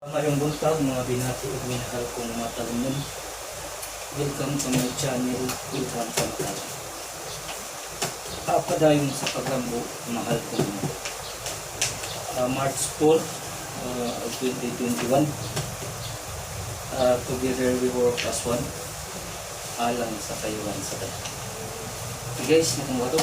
Maayong buntag, mga binati ug minahal kong mga talunon. Welcome to my channel, welcome sa Makala. Padayon sa paglambo, mahal kong mga. March 4, 2021. Together we work as one. Alang sa kayuhan sa tanan. Okay guys, nakong to.